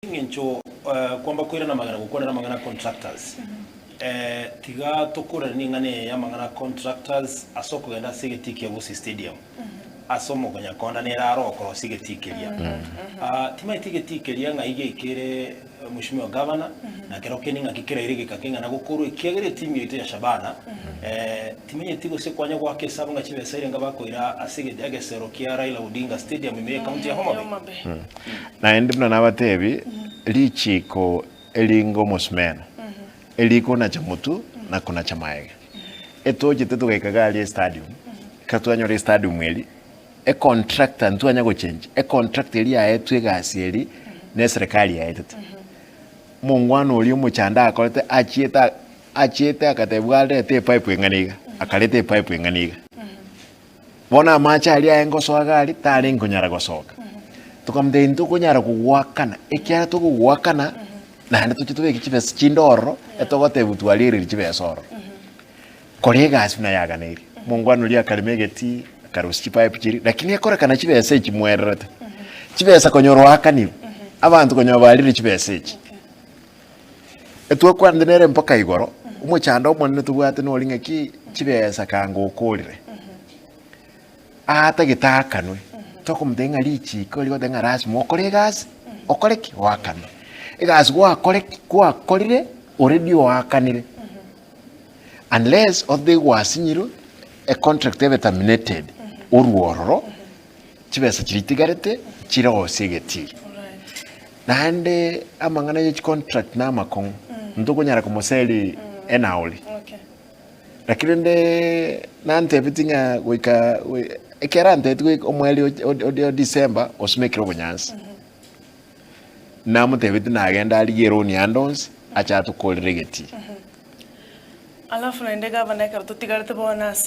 Eng'encho kwamba koirana amagena gokwanera amang'ana a contractors, tiga tokoreranie ring'ana eye y'amang'ana a contractors ase okogenda ase egetii kia Gusii Stadium ase omogonyakonda nere aro okorosia egetii keria. Timanyeti egetii keria ng'ai giaikere Mheshimiwa Governor na kero kende ng'aki keraire egeka keng'ana gokorwa ekiagera etimu yaito ya Shabana timanyeti gose kwanya goaka esabu ng'a chibesa erenga bakoira ase egesero kia Raila Odinga Stadium ime ye county ya Homa Bay. Naende buna nabatebi, richiiko eringa omosumeno, erikonacha motwe na konacha maega. Etochete togaika iga aria estadium, ekero twanyora estadium eria, econtractor ntwanya gochenji, econtractor eria yaetwe egasi eria na eserekari yaetete. Omongwana oria omochando akorete achiete achiete akatebiwa arete epipe eng'ana iga, akareta epipe eng'ana iga. Bono amache aria aye ngosoa iga aria, tarenge konyara gosoka. Tokamotebia ntokonyara kogoakana, ekiagera tokogoakana, naende toche tobeke chibesa chinde ororo, etogotebiwa twariereire chibesa ororo. Kora egasi buna yaganeirie. Omongwana oria akarema egetii, akarusia chipipe chiria, lakini ekorekana chibesa echi mwererete, chibesa konyora oakanirwe, abanto konyora barire chibesa echi. Etwakwanete nere mpaka igoro, omochando omonene tobwate nori ng'aki chibesa kanga okorire. Aatagete aakanwe, tokomotebia ng'a richiko rigoteba ng'a lasima okore egasi, okore ki? Oakanwe. Egasi gwakore ki? Gwakorire already oakanire. Unless othe gwasinyirwe, econtract ebe terminated, orwe ororo, chibesa chiria chitigarete chirosie egetii. Naende amang'ana ye chicontract na amakong'u, ntokonyara komoseri enauri. Lakini rende nantebeti ng'a goika goi ekero antebeti goika omweri o o December osumekire obonyansi. Namotebeti nagende arigie eloan ande onsi ache atokorere egetii. Alafu naende gavana ekero totigarete bono ase.